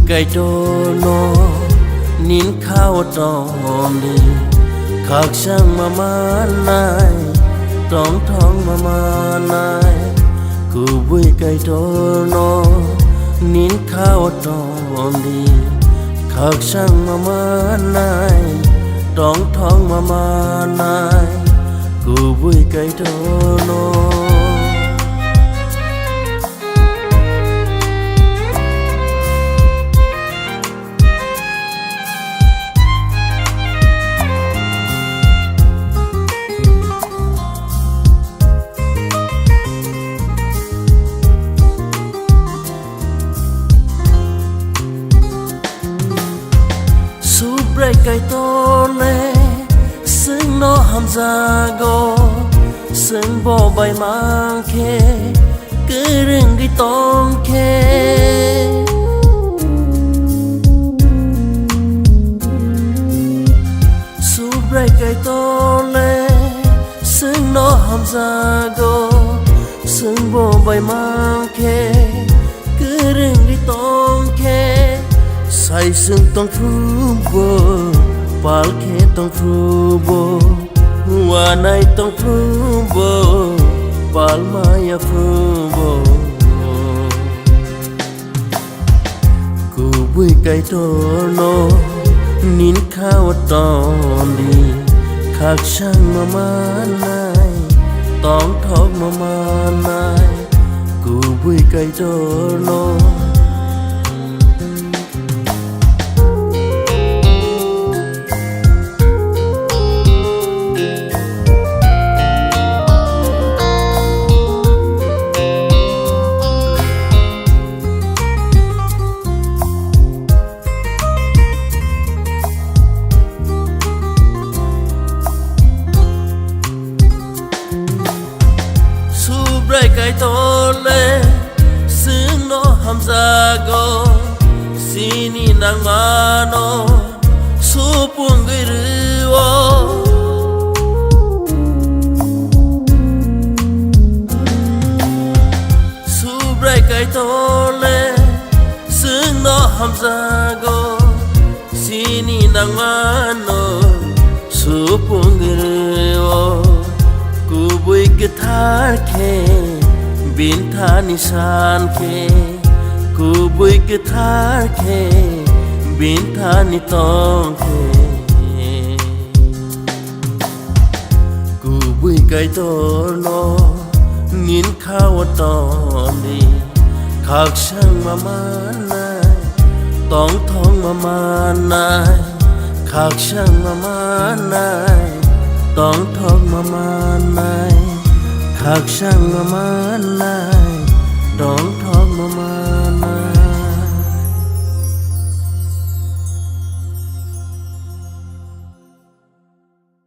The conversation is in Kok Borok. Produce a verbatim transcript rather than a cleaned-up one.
Kaitorno nin kha o tongdi, khakchangma mannai, tongthokma mannai. Kubui Kaitorno nin kha o tongdi, khakchangma mannai, tongthokma mannai. Kubui Kaitorno. Subrai Kaitor le chwngno hamjago, chwng bo bai mankhe kwrwngwi tongkhe. Subrai Kaitor le chwngno hamjago, chwng bo bai mankhe kwrwngwi tongkhe. Sai chwng tongphubo, palkhe tongphubo, uanai tongphubo, palmaya phubo. Kubui Kaitorno nin kha o tongdi, khakchangma mannai, tongthokma mannai. Kubui Kaitorno. Subrai Kaitor le chwngno hamjago, chini nangmano supungwi rwo. Subrai Kaitor le chwngno hamjago, chini nangmano supungwi rwo. Kubui kwthar khe bini thani san khe, kubui kwthar khe bini thani tong khe. Kubui Kaitorno nin kha o tongdi, khakchangma mannai, tongthokma mannai, khakchangma mannai, tongthokma mannai, khakchangma mannai, tongthok